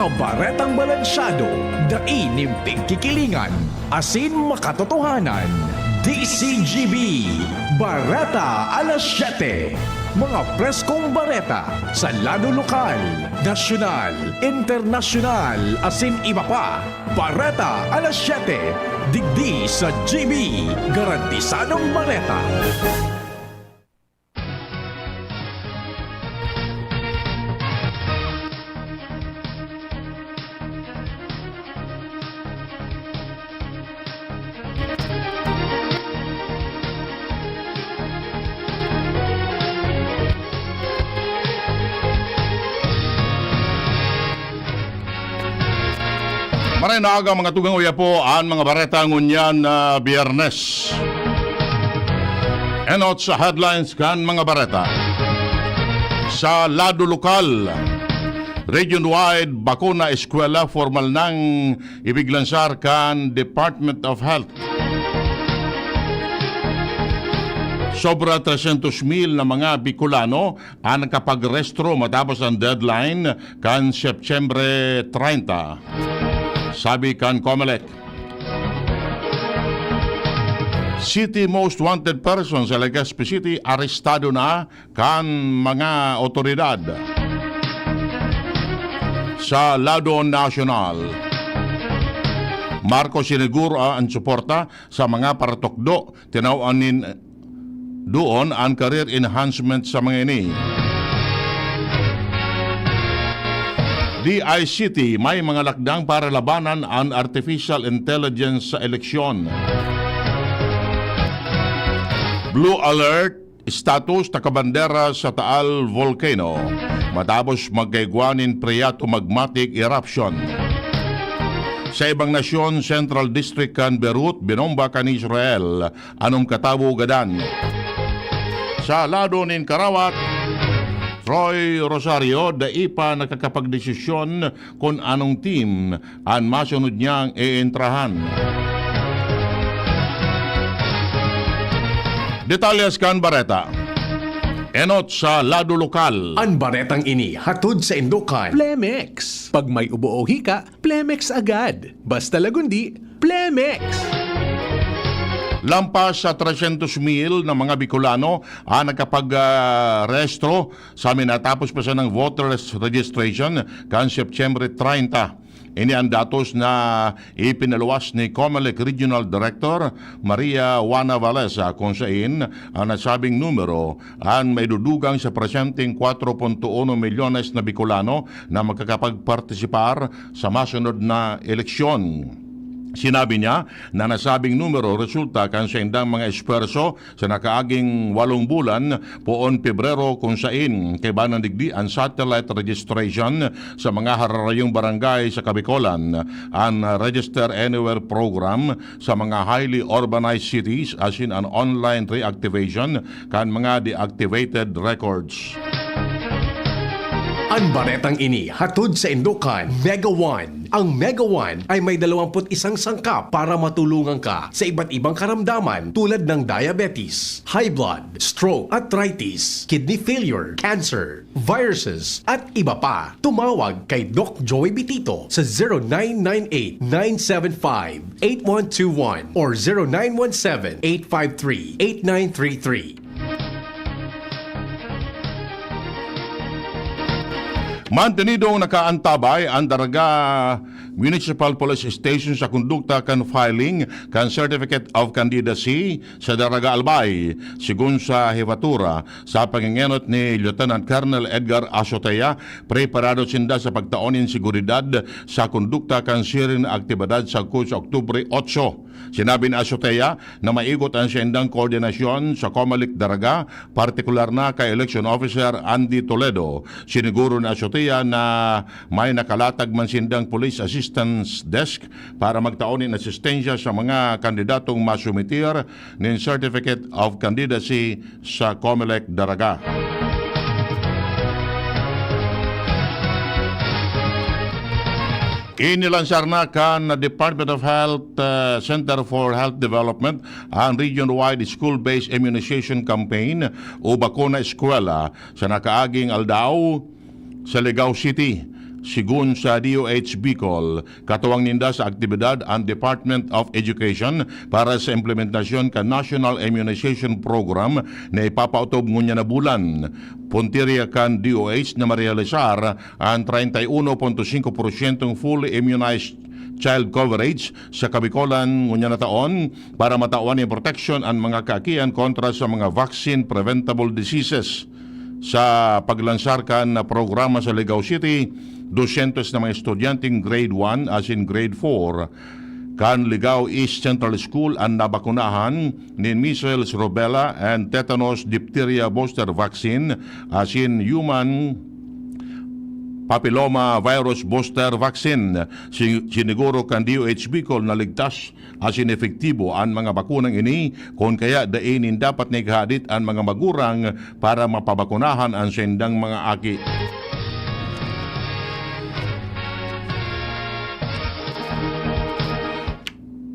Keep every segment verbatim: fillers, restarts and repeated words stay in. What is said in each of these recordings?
Baretang balansyado, dai nin pigkikilingan, asin makatotohanan. D C G B, Bareta alas siyete. Mga preskong bareta sa lado lokal, nasyonal, internasyonal, asin iba pa. Bareta alas siyete, digdi sa G B, garantisadong bareta. Maray na aga, mga tugang, uya po an mga bareta ngunyan na Biyernes. Enot sa headlines kan mga bareta. Sa lado lokal, region-wide bakuna eskwela formal nang ipiglansar kan Department of Health. Sobra tresyentos mil na mga Bicolano an nakapagrehistro matapos an deadline kan Setyembre treinta, sabi kan Comelec. City most wanted person sa Legazpi City arestado na kan mga otoridad. Sa lado nasyonal, Marcos siniguro an suporta sa mga paratukdo, tinawan nin doon an career enhancement sa mga ini. D I C T, may mga lakdang para labanan an artificial intelligence sa eleksyon. Blue alert status nakabandera sa Taal Volcano matapos magkaigwa nin phreatomagmatic eruption. Sa ibang nasyon, Central District kan Beirut, binomba kan Israel, anom katawo gadan. Sa lado nin karawat, Troy Rosario dai pa nakakapagdesisyon kun anong team an masunod niyang eentrahan. Detalyes kan bareta. Enot sa lado lokal. An baretang ini hatod saindo kan Plemex. Pag may ubo o hika, Plemex agad. Basta Lagundi, Plemex! Lampas sa tresyentos mil na mga Bicolano ang nakapag, ah, rehistro sa minatapos pa sanang voters registration kan Setyembre treinta. Ini ang datos na ipinaluwas ni Comelec Regional Director Maria Juana Valesa, kung sain ang nasabing numero an maidudugang sa presyenteng kwatro punto uno milyones na Bicolano na makakapagpartisipar sa masunod na eleksyon. Sinabi niya na nasabing numero resulta kan saindang mga esfuerso sa nakaaging walong bulan, poon Pebrero, kun sain kaiba nang digdi an satellite registration sa mga hararayong barangay sa Kabicolan, an Register Anywhere program sa mga highly urbanized cities, asin an online reactivation kan mga deactivated records. An baretang ini hatod saindo kan Mega One. Ang Mega One ay may dalawampu't isang sangkap para matulungan ka sa iba't ibang karamdaman tulad ng diabetes, high blood, stroke, arthritis, kidney failure, cancer, viruses, at iba pa. Tumawag kay Doc Joey Bitito sa zero nine nine eight, nine seven five, eight one two one or zero nine one seven, eight five three, eight nine three three. Mantenidong nakaantabay an Daraga Municipal Police Station sa kondukta kan filing kan Certificate of Candidacy sa Daraga Albay. Sigon sa hefatura, sa pangengenot ni Lieutenant Colonel Edgar Azotea, preparado sinda sa pagtao nin seguridad sa kondukta kan siring na aktibidad sagkod sa Oktubre otso. Sinabi ni Azotea na maigot an saindang koordinasyon sa Comelec Daraga, partikular na kay Election Officer Andy Toledo. Siniguro ni Azotea na may nakalatag man sindang Police Assistance Desk para magtao nin asistensya sa mga kandidatong masumitir nin Certificate of Candidacy sa Comelec Daraga. Inilansar na kan Department of Health, uh, Center for Health Development an region-wide school-based immunization campaign o Bakuna Eskwela sa nakaaging aldaw sa Ligao City. Sigun sa D O H Bicol, katuwang ninda sa aktibidad an Department of Education para sa implementasyon kan National Immunization Program na ipapaotob ngunyan na bulan. Puntirya kan D O H na marealisar an treinta y uno punto singko porsyentong fully immunized child coverage sa Kabicolan ngunyan na taon para matawan nin proteksyon an mga kaakian kontra sa mga vaccine-preventable diseases. Sa paglansar kan programa sa Ligao City, dosyentos na mga estudyanteng grade one asin grade four kan Ligao East Central School an nabakunahan nin measles, rubella, and tetanus, diphtheria booster vaccine asin human papilloma virus booster vaccine. Si-, siniguro kan D O H Bicol na ligtas asin epektibo an mga bakunang ini, kun kaya dai nin dapat na ighahadit an mga magurang para mapabakunahan an saindang mga aki.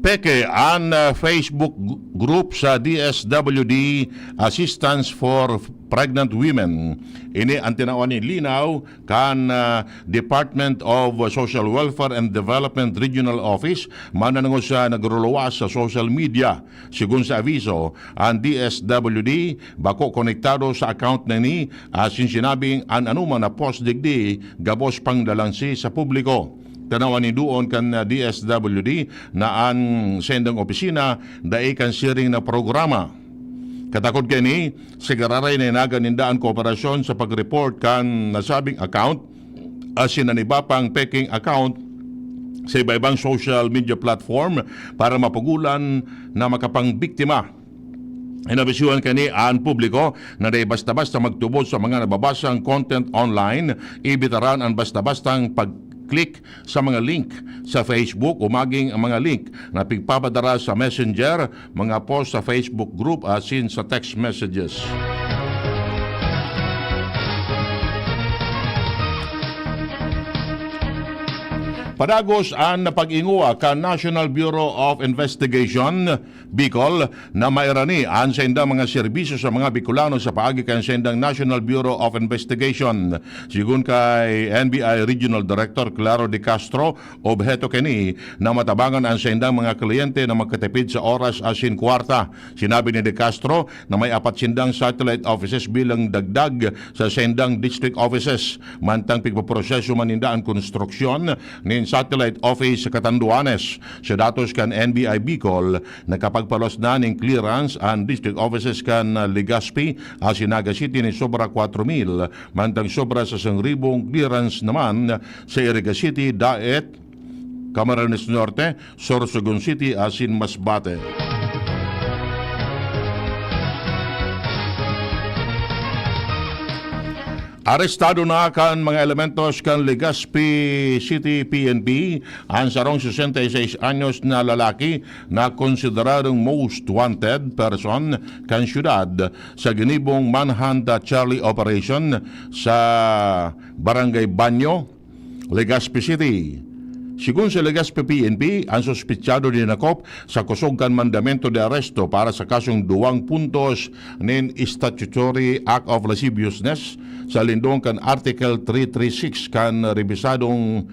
Peke an, ah, Facebook g-, group sa D S W D, Assistance for Pregnant Women. Ini an tinawan nin linaw kan, ah, Department of Social Welfare and Development Regional Office, mananangos sa nagruluwas sa social media. Sigun sa aviso, an D S W D bako konektado sa account na ini, asin sinabing an anoman na post digdi gabos pang lalansi sa publiko. Tanawan nin duon kan D S W D na an saindang opisina dai kan siring na programa. Katakod kaini, sigararay na inaga ninda an kooperasyon sa pag-report kan nasabing account asin an iba pang peking account sa iba-ibang social media platform para mapugulan na makapangbiktima. Inabisyuhan kani an publiko na dai basta-basta magtubod sa mga nababasang content online, ibitaran an basta-bastang pag-click sa mga link sa Facebook o maging ang mga link na pigpapadara sa Messenger, mga post sa Facebook group asin sa text messages. Padagos an pag-ingwa kan National Bureau of Investigation, Bicol, na mairani an saindang mga serbisyo sa mga Bicolano sa paagi kan saindang National Bureau of Investigation. Sigun kay N B I Regional Director Claro De Castro, obheto kini na matabangan an saindang mga kliyente na magkatipid sa oras asin kwarta. Sinabi ni De Castro na may apat sindang satellite offices bilang dagdag sa saindang district offices. Mantang pigpoproseso man ninda an konstruksyon nin satellite office sa Catanduanes. Sa datos kan N B I Bicol, nakapagpaluwas na nin clearance an district offices kan Legazpi asin Naga City nin sobra kwatro mil, mantang sobra sa sarong ribong clearance naman sa Iriga City, Daet, Camarines Norte, Sorsogon City asin Masbate. Arestado na kan mga elementos kan Legazpi City P N P an sarong sesenta y seis anyos na lalaki na konsideradong most wanted person kan syudad sa ginibong Manhunt Charlie Operation sa Barangay Banyo, Legazpi City. Sigun sa Legazpi P N P, an suspetsado dinakop sa kusog kan mandamento de aresto para sa kasong duwang puntos nin Statutory Act of Lasciviousness sa lindong kan Article three three six kan rebisadong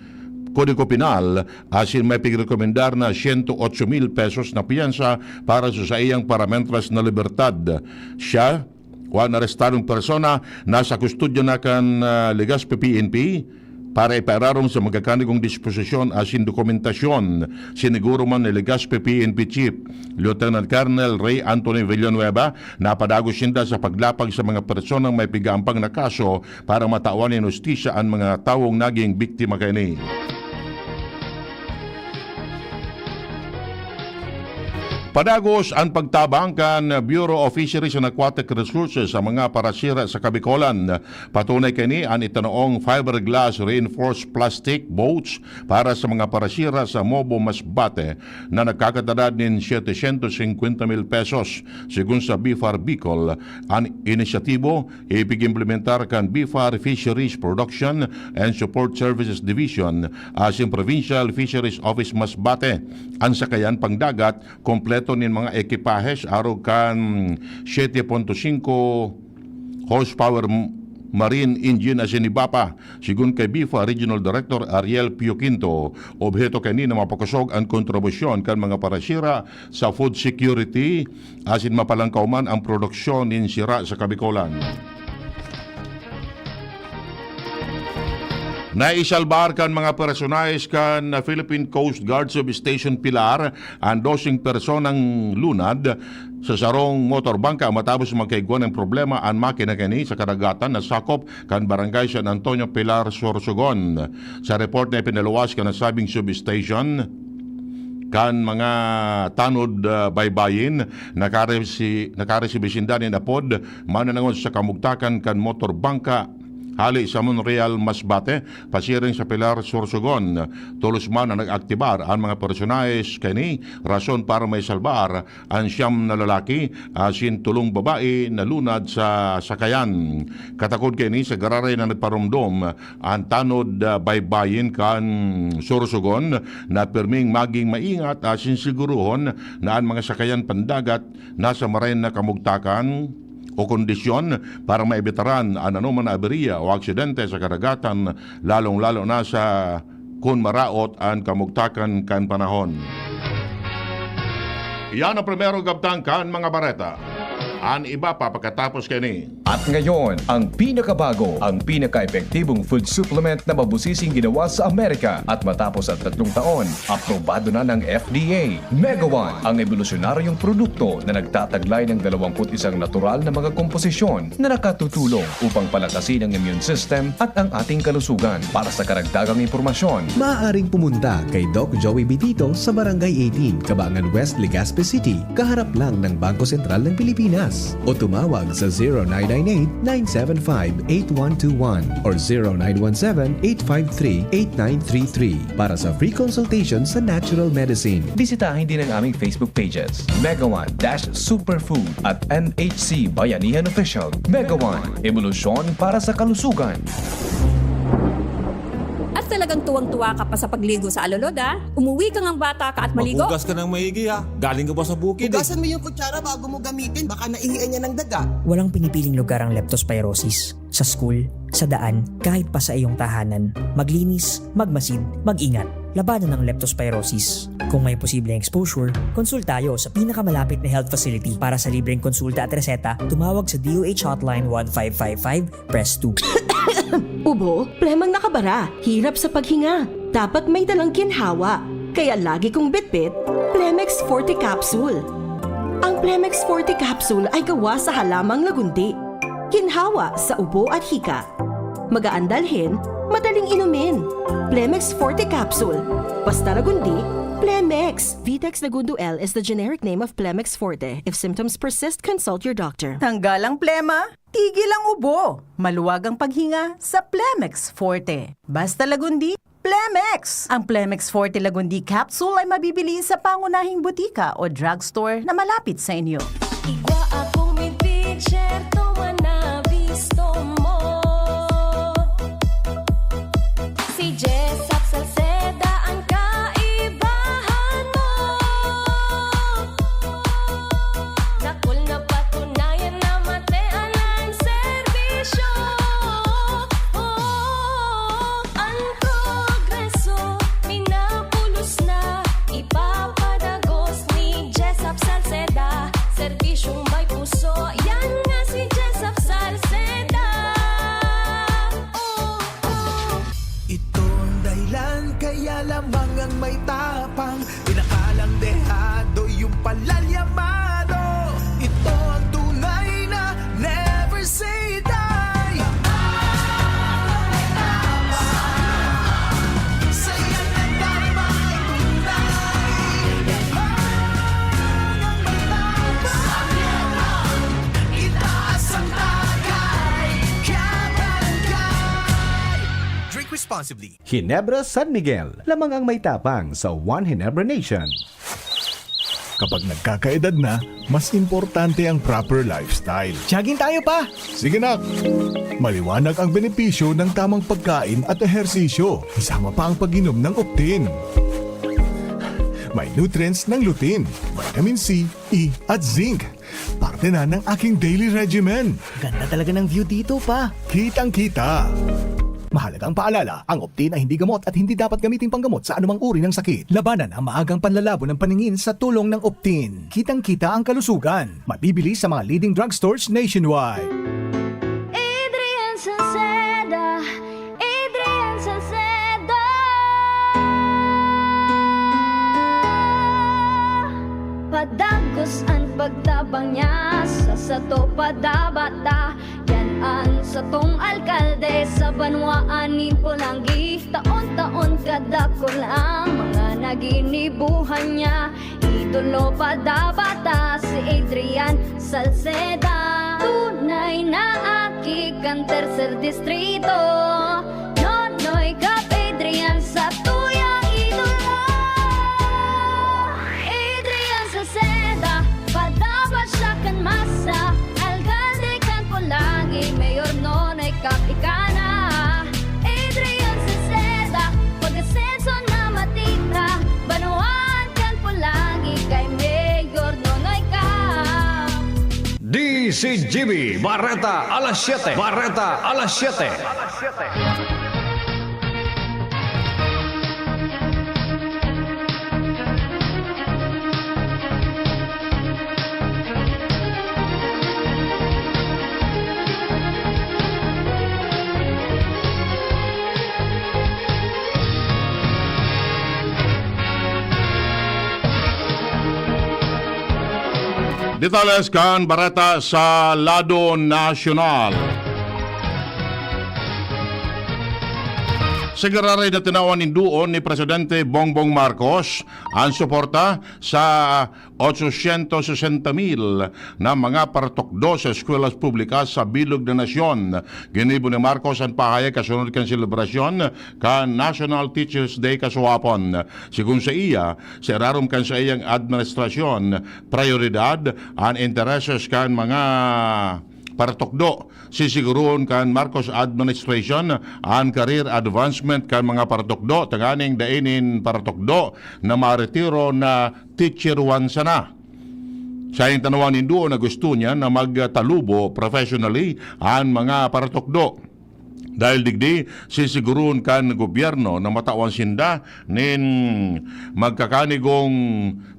Kodigo Penal asin may pigrekomendar na sento otso mil pesos na piyansa para sa saiyang paramentras na libertad. Siya, o an arestadong persona, nasa kustodya na kan, ah, Legazpi P N P para ipairarom sa magkakanigong disposisyon asin dokumentasyon. Siniguro man ni Legazpi P N P Chief Lieutenant Colonel Ray Anthony Villanueva na padagos sinda sa paglapag sa mga personang may pig-aampang na kaso para matawan nin hustisya an mga tawong naging biktima kaini. Padagos an pagtabang kan Bureau of Fisheries and Aquatic Resources sa mga parasira sa Kabikolan. Patunay kaini an itinoong fiberglass reinforced plastic boats para sa mga parasira sa Mobo, Masbate, na nagkakatadad nin setecientos cincuenta mil pesos. Sigun sa BFAR Bicol, an inisyatibo ipig-implementar kan BFAR Fisheries Production and Support Services Division asin Provincial Fisheries Office Masbate. An sakayan pangdagat kompleto nin mga ekipahes arog kan siete punto singko horsepower m-, Marine Engine asin iba pa. Sigon kay BIFA Regional Director Ariel Pio Quinto, obheto kaini na mapakosog an kontribusyon kan mga parasira sa food security asin mapalangkaw man ang produksyon nin sira sa Kabikolan. Naisalbar kan mga personahes kan Philippine Coast Guard Substation Pilar an doseng personang lunad sa sarong motor bangka matapos magkaigwa nin problema an makina kaini sa kadagatan na sakop kan Barangay San Antonio, Pilar, Sorsogon. Sa report na ipinaluwas kan nasabing substation, kan mga tanod, ah, baybayin, nakaresi-, nakaresibi sinda nin apod, mananangod sa kamugtakan kan motor bangka, hali sa Monreal, Masbate, pasiring sa Pilar, Sorsogon. Tolos man na nag-aktibar an mga personahes kaini, rason para maisalbar an siyam na lalaki asin tolong babae na lunad sa sakayan. Katakod kaini sa gararay na nagparomdom an tanod, ah, baybayin kan Sorsogon na pirming maging maingat asin sigurohon na an mga sakayan pandagat nasa maray na kamugtakan o kondisyon para maibitaran an anoman na aberya o aksidente sa kadagatan, lalong-lalo na sa kun maraot an kamugtakan kan panahon. Iyan ang primero kabtang kan mga bareta. An iba pa pagkatapos kaini. At ngayon, ang pinakabago, ang pinaka-epektibong food supplement na mabusising ginawa sa Amerika. At matapos ang tatlong taon, aprobado na ng F D A. Mega One, ang ebolusyonaryong produkto na nagtataglay ng dalawampu't isang natural na mga komposisyon na nakatutulong upang palakasin ang immune system at ang ating kalusugan. Para sa karagdagang impormasyon, maaaring pumunta kay Doc Joey Bitito sa Barangay eighteen, Cabangan West, Legazpi City, kaharap lang ng Bangko Sentral ng Pilipinas. O tumawag sa zero nine nine eight, nine seven five, eight one two one or zero nine one seven, eight five three, eight nine three three para sa free consultation sa natural medicine. Bisitahin din ang aming Facebook pages, Mega One dash Superfood at M H C Bayanihan Official. Mega One, ebolusyon para sa kalusugan. At talagang tuwang-tuwa ka pa sa pagligo sa alulod, ah. Umuwi ka ngang bata ka at maligo. Maghugas ka ng maigi, ha? Galing ka pa sa bukid, eh. Hugasan mo yung kutsara bago mo gamitin. Baka naihian yan ng daga. Walang pinipiling lugar ang leptospirosis. Sa school, sa daan, kahit pa sa iyong tahanan. Maglinis, magmasid, mag-ingat. Labanan ang leptospirosis. Kung may posibleng exposure, konsulta tayo sa pinakamalapit na health facility. Para sa libreng konsulta at reseta, tumawag sa D O H Hotline one five five five, press two. Ubo, plemang nakabara, hirap sa paghinga. Dapat may dalang ginhawa. Kaya lagi kong bitbit, Plemex Forte Capsule. Ang Plemex Forte Capsule ay gawa sa halamang lagundi. Ginhawa sa ubo at hika. Magaan dalhin, madaling inumin. Plemex Forte Capsule. Basta lagundi, Plemex. Vitex Lagundo L is the generic name of Plemex Forte. If symptoms persist, consult your doctor. Tanggal ang plema, tigil ang ubo. Maluwag ang paghinga sa Plemex Forte. Basta lagundi, Plemex! Ang Plemex Forte Lagundi Capsule ay mabibili sa pangunahing butika o drugstore na malapit sa inyo. Igwa akong midpitcher, tuman na bisto mo. Si Jessop Salceda ang kaibahan mo. Dakul na patunayan na matean ang serbisyo. Oh, ang progreso, minapulos na, ipapadagos ni Jessop Salceda. Serbisyong may puso, yan nga si Jessop Salceda. Oh, oh. Ito ang dahilan, kaya lamang ang may tapang. Pinakalang dehado, yung pala llamado. Ito ang tunay na never say die. Sa iyong nagdarma ay tunay. Ang matapang, itaas ang tagay. Kabarangay. Drink responsibly. Ginebra San Miguel, lamang ang may tapang sa One Ginebra Nation. Kapag nagkakaedad na, mas importante ang proper lifestyle. Jogging tayo, pa! Sige, nak! Maliwanag ang benepisyo ng tamang pagkain at ehersisyo, kasama pa ang pag-inom ng Optin. May nutrients ng lutein, vitamin C, E, at zinc para Ito na ng aking daily regimen. Ganda talaga ng view dito, pa. Kitang-kita. Mahalagang paalala, ang Optin ay hindi gamot at hindi dapat gamitin panggamot sa anumang uri ng sakit. Labanan ang maagang panlalabo ng paningin sa tulong ng Optin. Kitang-kita ang kalusugan. Mabibili sa mga leading drugstores nationwide. Adrian Salceda, Adrian Salceda. Padagos an pagtabang niya sa sato padabata. Yan an satong alkalde sa banwaan nin Polangui. Taon-taon kadakul ang mga naginibuhan niya. Idolo padabata si Adrian Salceda. Tunay na aki kan tercer distrito. Nonoy Kap Adrian sa tuyang idolo. Adrian Salceda, padaba siya kan masa. Alkalde kan Polangui, Mayor Nonoy Kap ika na. Adrian Salceda, pag-asenso na matira. Banwaan kan Polangui kay Mayor Nonoy Kap. D C G B, Bareta alas siyete. Bareta alas siyete. Detalles kan bareta sa lado nasyonal. Sa giraray na tinawan nin duon ni Presidente Bongbong Marcos an suporta sa otsosyentos sesenta mil na mga paratukdo sa eskwelahan publika sa bilog na nasyon. Ginibo ni Marcos an pahayag kasunod kan selebrasyon kan National Teachers Day kasuhapon. Sigon saiya, sa irarom kan saiyang administrasyon, prayoridad an intereses kan mga paratukdo. Sisigurohon kan Marcos administration an career advancement kan mga paratukdo, tanganing dai nin paratukdo na maretiro na teacher one sana. Saing tanawan nin duo na gusto niya na magtalubo professionally an mga paratukdo. Dahil digdi, sisigurohon kan gobyerno na matawan sinda nin magkakanigong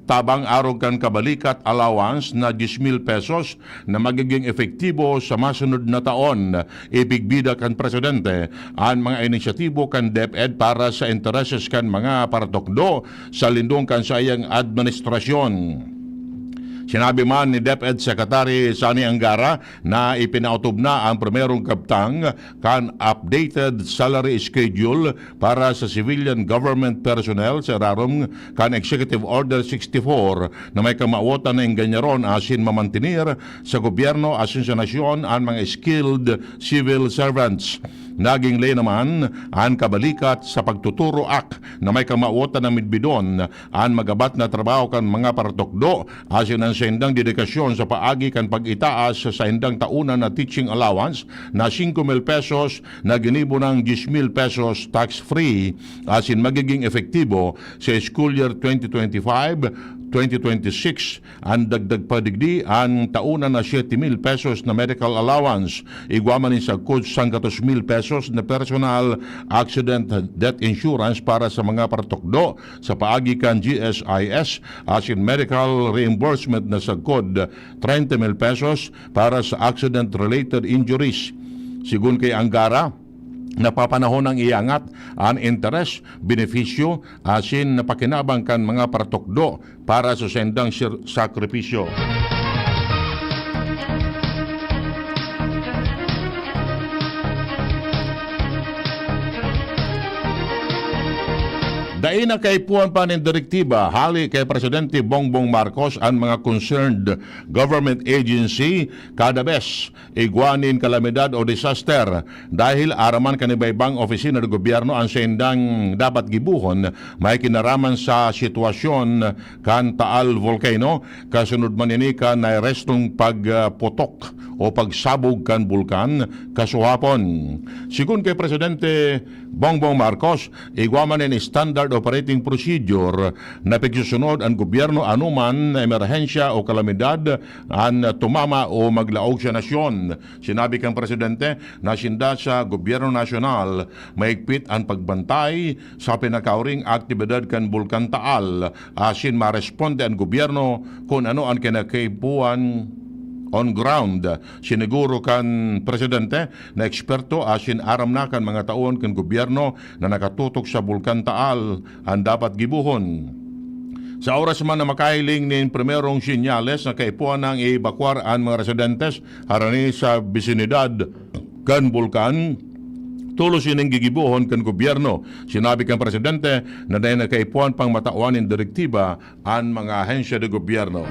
tabang arog kan kabalikat allowance na diyes mil pesos na magiging epektibo sa masunod na taon. Ipigbida kan presidente an mga inisyatibo kan DepEd para sa intereses kan mga paratukdo sa lindong kan saiyang administrasyon. Sinabi man ni DepEd Secretary Sonny Angara na ipinaotob na ang primerong kabtang kan updated salary schedule para sa civilian government personnel sa irarom kan Executive Order sixty-four na may kamawotan na engganyaron asin mamantener sa gobyerno asin sa nasyon an mga skilled civil servants. Naging ley naman an kabalikat sa pagtuturo ak na may kamawotan na midbidon an magabat na trabaho kan mga paratukdo asin an saindang dedikasyon sa paagi kan pag-itaas sa saindang tauna na teaching allowance na singko mil pesos na ginibo nang diyes mil pesos tax-free asin magiging epektibo sa school year twenty twenty-five, twenty twenty-six. An dagdag pa digdi, an tauna na siyete mil pesos na medical allowance, igwa man nin sagkod sanggatos mil pesos na personal accident death insurance para sa mga paratukdo sa paagi kan G S I S, asin medical reimbursement na sagkod treinta mil pesos para sa accident-related injuries. Sigon kay Angara, napapanahon nang iangat an interes, benepisyo, asin pakinabang kan mga paratukdo para sa saindang sir-, sakripisyo. Dai na kaipuhan pa nin direktiba hali kay Presidente Bongbong Marcos an mga concerned government agency kada bes igwa nin kalamidad o disaster, dahil araman kan iba-ibang opisina ng gobyerno an saindang dapat gibohon may kinaraman sa sitwasyon kan Taal Volcano, kasunod man ini kan nairestong pagputok o pagsabog kan bulkan kasuhapon. Sigon kay Presidente Bongbong Marcos, igwa man nin standard operating procedure na pigsusunod an gobyerno anoman na emerhensya o kalamidad an tumama o maglaog sa nasyon. Sinabi kan presidente na sinda sa gobyerno nasyonal mahigpit an pagbantay sa pinakauring aktibidad kan Bulkan Taal asin maresponde an gobyerno kun ano an kinakaipuhan on ground. Siniguro kan presidente na eksperto asin aram na kan mga taon kan gobyerno na nakatutok sa Bulkan Taal an dapat gibohon. Sa oras man na makahiling nin primerong sinyales na kaipuhan nang i-evakuar an mga residentes harani sa bisinidad kan bulkan, tolos ining gigibohon kan gobyerno. Sinabi kan presidente na dai na kaipuhan pang matawan nin direktiba an mga ahensya de gobyerno.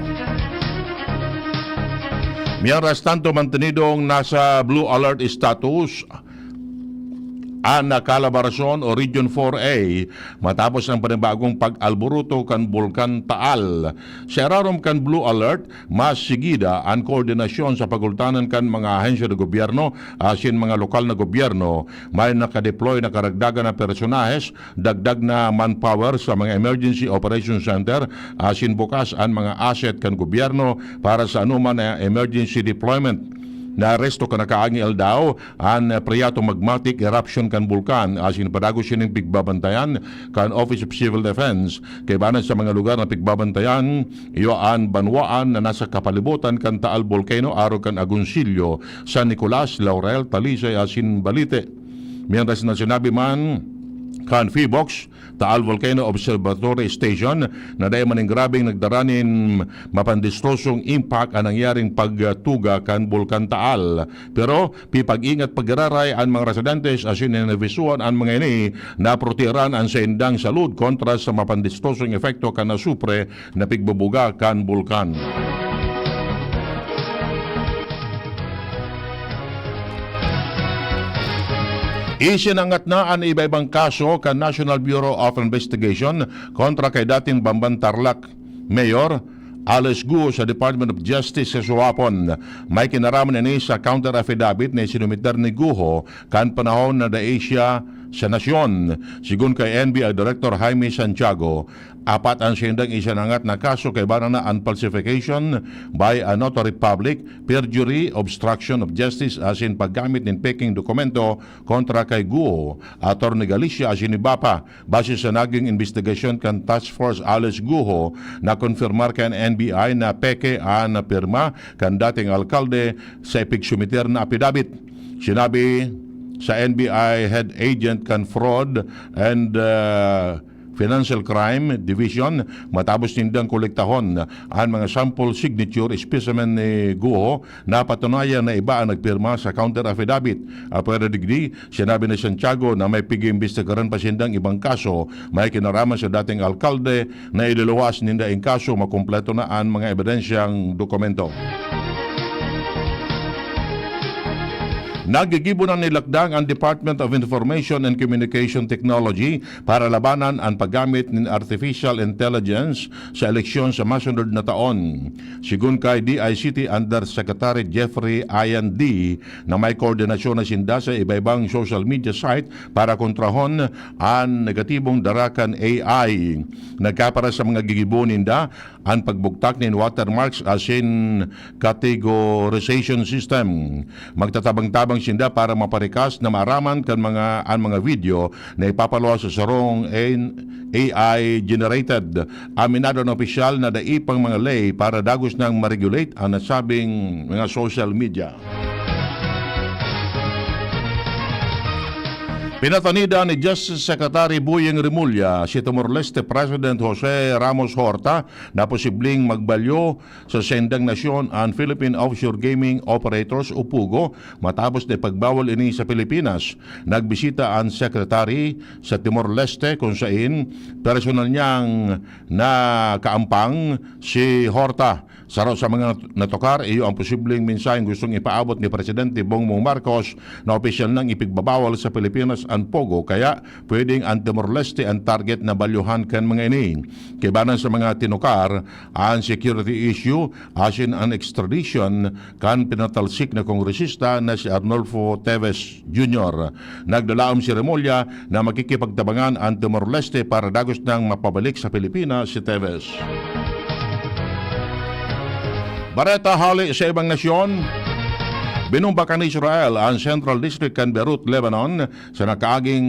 Mientras tanto, mantenidong nasa blue alert status an Calabarzon o Region four A matapos ang panibagong pag-alboroto kan Bulkan Taal. Sa irarom kan blue alert, mas sigida an koordinasyon sa pagultanan kan mga ahensya de gobyerno asin mga lokal na gobyerno. May nakadeploy na karagdagan na personahes, dagdag na manpower sa mga emergency operation center asin bukas an mga asset kan gobyerno para sa anoman na emergency deployment. Naaresto kan nakaaging aldaw an Priato Magmatic Eruption kan Bulkan asin padagos sining pigbabantayan kan Office of Civil Defense. Kaibanan sa mga lugar na pigbabantayan, iyo an banwaan na nasa kapalibutan kan Taal Volcano, arog kan Agoncillo, San Nicolas, Laurel, Talisay asin Balite. Mientras na sinabi man kan PHIVOLCS, Taal Volcano Observatory Station, na dai man nin grabeng nagdara nin mapandistrosong impact an nangyaring pagtuga kan Bulkan Taal. Pero pipag-ingat pagiraray an mga residentes asin hinahabisuan an mga ini na protehiran an saindang salud kontra sa mapandistrosong epekto kan asupre na pigbubuga kan bulkan. Isinangat na an iba-ibang kaso kan National Bureau of Investigation kontra kay dating Bamban Tarlac Mayor Alice Guo sa Department of Justice sa Suapon. May kinaraman ini sa counter affidavit na isinumiter ni Guo kan panahon na dai siya sa nasyon, sigon kay N B I Director Jaime Santiago. Apat an saindang isinangat na kaso, kaibanan na an falsification by a notary public, perjury, obstruction of justice asin paggamit nin peking dokumento kontra kay Guo, Attorney Galicia asin iba pa. Base sa naging imbestigasyon kan Task Force Alice Guo, nakonfirmar kan N B I na peke an pirma kan dating alkalde sa ipigsumiter na apidabit. Sinabi sa N B I Head Agent kan Fraud and, ah, Financial Crime Division, matapos nindang kolektahon an mga sample signature specimen ni Guo, napatunayan na iba ang nagpirma sa counter affidavit. Apwera digdi, sinabi ni Santiago na may pig-iimbestigaran pa sindang ibang kaso may kinaraman sa dating alkalde na ililuwas ninda in kaso makumpleto na an mga ebidensyang dokumento. Nagigibo na nilakdang ang Department of Information and Communication Technology para labanan an paggamit nin artificial intelligence sa eleksyon sa masunod na taon. Sigon kay D I C T Undersecretary Jeffrey Ian D na may koordinasyon na sinda sa iba-ibang social media site para kontrahon an negatibong dara kan A I. Nagkapara sa mga gigibo ninda, an pagbugtak nin watermarks asin categorization system. Magtatabang-tabang sinda para maparikas na maaraman kan mga, an mga video na ipapaluwas sa sarong A I generated. Aminado an opisyal na dai pang mga ley para dagos nang ma-regulate an nasabing mga social media. Pinatanida ni Justice Secretary Boying Remulla si Timor-Leste President Jose Ramos Horta na posibleng magbalyo sa saindang nasyon an Philippine Offshore Gaming Operators o POGO matapos na ipagbawal ini sa Pilipinas. Nagbisita an secretary sa Timor-Leste, kun sain personal niyang nakaampang si Horta. Saro sa mga natukar, iyo ang posibleng mensaheng gustong ipaabot ni Presidente Bongbong Marcos na opisyal nang ipigbabawal sa Pilipinas an pogo, kaya pwedeng an Timor-Leste an target na balyuhan kan mga ini. Kaibanan sa mga tinukar, an security issue asin an extradition kan pinatalsik na kongresista na si Arnulfo Teves Junior. Naglalaom si Remulla na makikipagtabangan an Timor-Leste para dagos nang mapabalik sa Pilipinas si Teves. Bareta hale sa ibang nasyon. Binumba kan Israel an Central District kan Beirut, Lebanon, sa nakaaging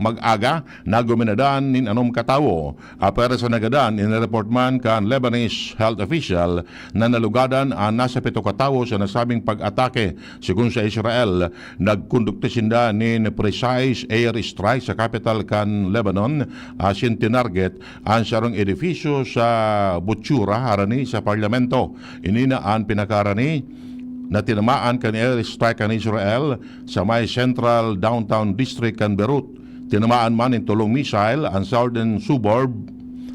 mag-aga na guminadan nin anom ka tawo. Apwera sa nagadan, inireport man kan Lebanese health official na nalugadan an nasa pito ka tawo sa nasabing pag-atake. Segun sa Israel, nagkondukta sinda nin precise air strike sa kapital kan Lebanon, asin tinarget an sarong edifisyo sa Buchura, harani sa parlamento. Ini na an pinakaharani na tinamaan kan air strike kan Israel sa may central downtown district kan Beirut. Tinamaan man nin tolong missile an southern suburb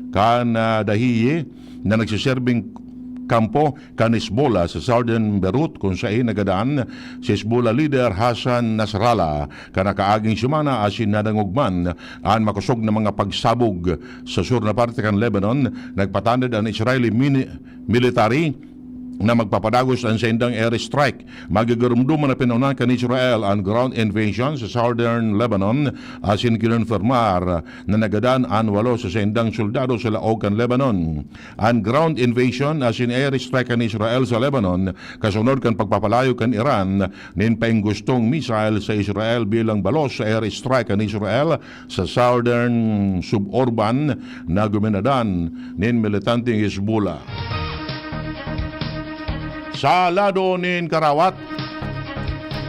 kan, ah, Dahiye na nagsiserbing kampo kan Hezbollah sa southern Beirut, kun saen nagadan si Hezbollah leader Hassan Nasrallah kan nakaaging semana asin nadangog man an makosog na mga pagsabog sa sur na parte kan Lebanon. Nagpatanod an Israeli mini-, military na magpapadagos an saindang air strike. Magigiromdom na pinaunahan kan Israel an ground invasion sa southern Lebanon, asin kinonfirmar na nagadan an walo sa saindang soldado sa laog kan Lebanon. An ground invasion asin air strike kan Israel sa Lebanon kasunod kan pagpapalayog kan Iran nin painggustong missile sa Israel bilang balos sa air strike kan Israel sa southern suburban na guminadan nin militanteng Hezbollah. Sa lado nin karawat,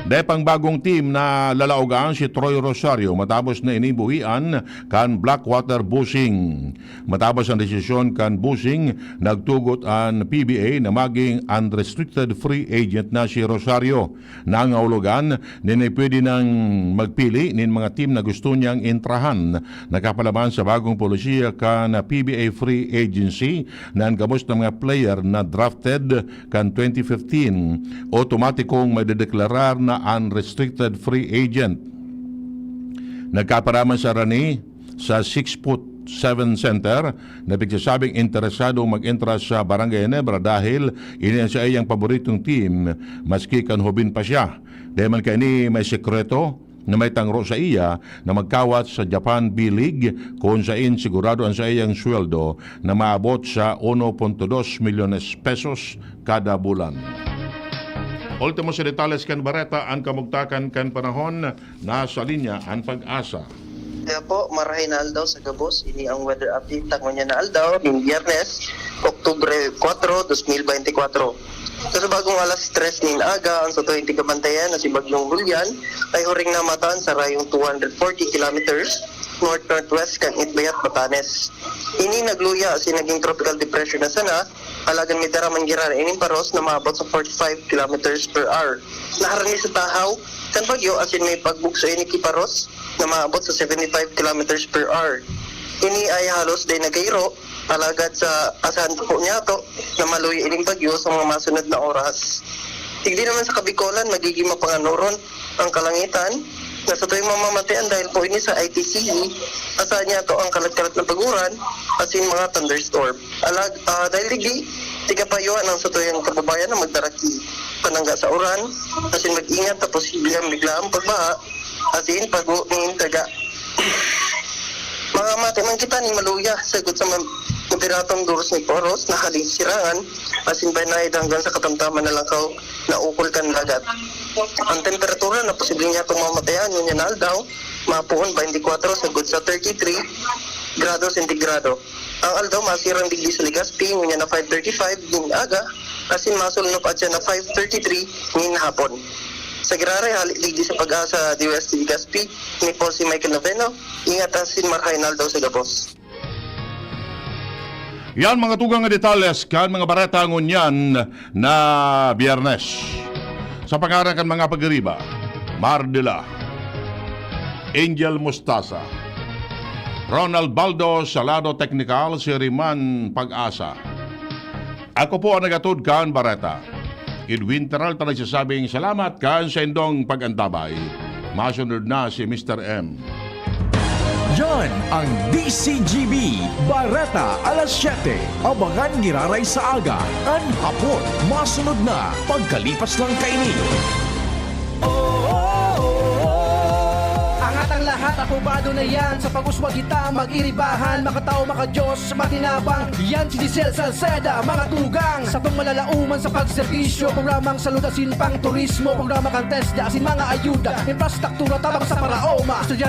dai pang bagong team na lalaogan si Troy Rosario matapos na ini buhian kan Blackwater Bushing. Matapos an desisyon kan Bushing, nagtugot an P B A na maging unrestricted free agent na si Rosario. Nangangahulugan nin pwede nang magpili nin mga team na gusto niyang entrahan. Nakapalaman sa bagong polisiya kan P B A Free Agency na an gabos na mga player na drafted kan twenty fifteen, otomatikong madedeklarar na unrestricted free agent. Nagkaparaman sa rani sa six foot seven center na pigsasabing interesadong mag-entra sa Barangay Ginebra dahil ini an saiyang paboritong team, maski kan hubin pa siya. Dai man kaini may sekreto na may tangro saiya na magkawat sa Japan B-League, kun sain sigurado an saiyang sweldo na maabot sa uno punto dos milyones pesos kada bulan. Ultimo sa detalles kan bareta, an kamugtakan kan panahon. Nasa linya an Pag-asa. Kaya po, marahay na aldaw sa gabos. Ini ang weather update ta ngunyan na aldaw, ning Biyernes, Oktubre kuwatro, dos mil bente kuwatro. So, sa bagong alas tres nin aga, ang satuya nin kabantayan na si Bagyong Julian ay huring na mataan sa rayong two hundred forty kilometers north-northwest kan Itbayat, Batanes. Ini nagluya asin naging tropical depression na sana, alagad may dara man giraray ining paros na maabot sa forty-five kilometers per hour. Naharani sa tahaw kan bagyo asin may pagbugso ini ki paros na maabot sa seventy-five kilometers per hour. Ini ay halos dai nagkairo, alagad sa asahan po niyato na maluya ining bagyo sa mga masunod na oras. Digdi naman sa Kabikolan, magiging mapanganoron ang kalangitan na satuya mamamatean dahil po ini sa I T C E, asahan niyato ang kalat-kalat na pag-uran asin mga thunderstorm. Alag, ah, dahil digdi, tigapayuhan ang satuyang kababayan na magdara ki panangga sa uran, asin mag-ingat sa posibleng biglaang pagbaha, asin pagguho nin daga. Mangamate man kita nin maluya, sagkod sa ma-, moderadong duros ni paros na halin sirangan, asin banayad hanggang sa katamtaman na langkaw na ukol kan dagat. Ang temperatura na posible niyatong mamatean ngunyan na aldaw, mapoon twenty-four sagkod sa thirty-three grado sentigrado. Ang aldaw masirang digdi sa Legazpi ngunyan na five thirty-five nin aga, asin masulnop atyan na five thirty-three nin hapon. Sa giraray, hale digdi sa Pag-asa D O S T Legazpi, ni Paul si Michael Noveno, ingat asin marahay na aldaw sa gabos. Yan mga tugang nga detalles kan mga bareta ngunyan na Biyernes. Sa pangaran kan mga pagiriba, Mardila, Angel Mustasa, Ronald Baldo sa lado teknikal, si Riman Pag-asa. Ako po ang nagatod kan bareta. Edwin Peralta nagsasabing salamat kan saindong pag-antabay. Masunod na si Mister M. Yan ang D C G B, Bareta alas siyete. Abangan giraray sa aga, an hapon, masunod na, pagkalipas lang kaini. Angat ang lahat, apobado na yan. Sa pag-uswag kita, mag-iribahan, makatao, makadiyos, matinabang. Yan si Giselle Salceda, mga tugang. Satong malalauman sa pagserbisyo, programang salud asin pang turismo, programa kan TESDA asin mga ayuda, infrastruktura tabang sa paraoma, estudyante